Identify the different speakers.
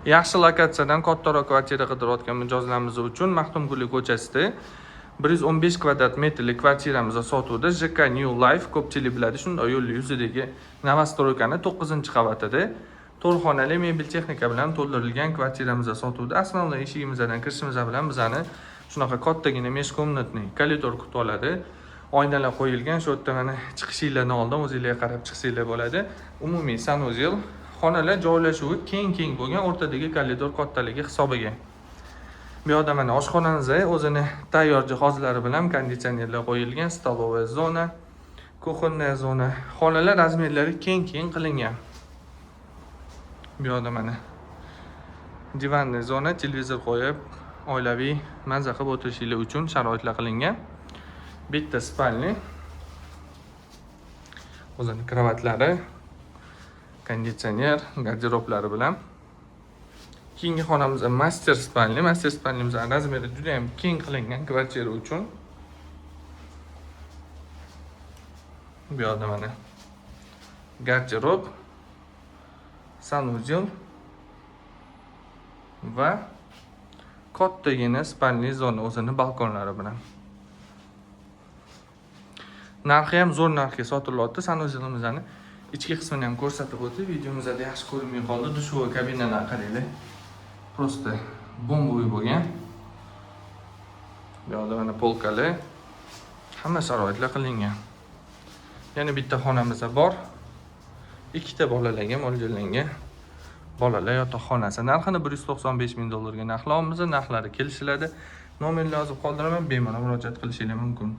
Speaker 1: Yaxshi lokatsiyadan kattaroq kvartira qidirayotgan mijozlarimiz uchun Maxtumquli ko'chasida 115 kvadrat metrlik kvartiramiz sotuvda. ЖК New Life, ko'pchilik biladi, shunday yo'l yuzidagi новостройка ni 9-qavatida to'rt xonali, mebel texnika bilan to'ldirilgan kvartiramiz sotuvda. Основной eshigimizdan kirishimiz bilan bizani shunaqa kattagina межкомнатный koridor kutib oladi. Oynalar qo'yilgan, shu yerda mana chiqishinglardan oldin o'zinglarga qarab chiqsanglar bo'ladi. Umumiy санузел. Xonalar joylashuvi keng-keng bo'lgan, o'rtadagi koridor kattaligi hisobiga. Bu yoqda mana oshxonamiz o'zini tayyor jihozlari bilan, konditsionerlar qo'yilgan, столовая zona, кухонная zona. Xonalar размер lari keng-keng qilingan. Bu yoqda mana диванный zona, televizor qo'yib, oilaviy maza qilib o'tirishinglar uchun sharoitlar qilingan. Bitta спальный. O'zini kravatlari, konditsioner, garderoblari bilan. Keyingi xonamiz мастер спальный. Мастер спальный miz размер i juda ham keng qilingan kvartira uchun. Bu yoqda mana garderob, санузел va kattagina спальный zona o'zini balkonlari bilan. Narxi ham zo'r narxga sotilyapti. Санузел imizni ichki qismini ham ko'rsatib o'tib, videomizda yaxshi ko'rinmay qoldi. Душевой kabinalar qaranglar. Просто бомбовый bo'lgan. Bu yoqda mana полка lar, hamma sharoitlar qilingan. Yana bitta xonamiz bor. Ikkita bolalarga mo'ljallangan bolalar yotoqxonasi. Narxini 195 ming dollarga narxlayapmiz. Narxlari kelishiladi. Nomerni yozib qoldiraman, bemalol murojaat qilishinglar mumkin.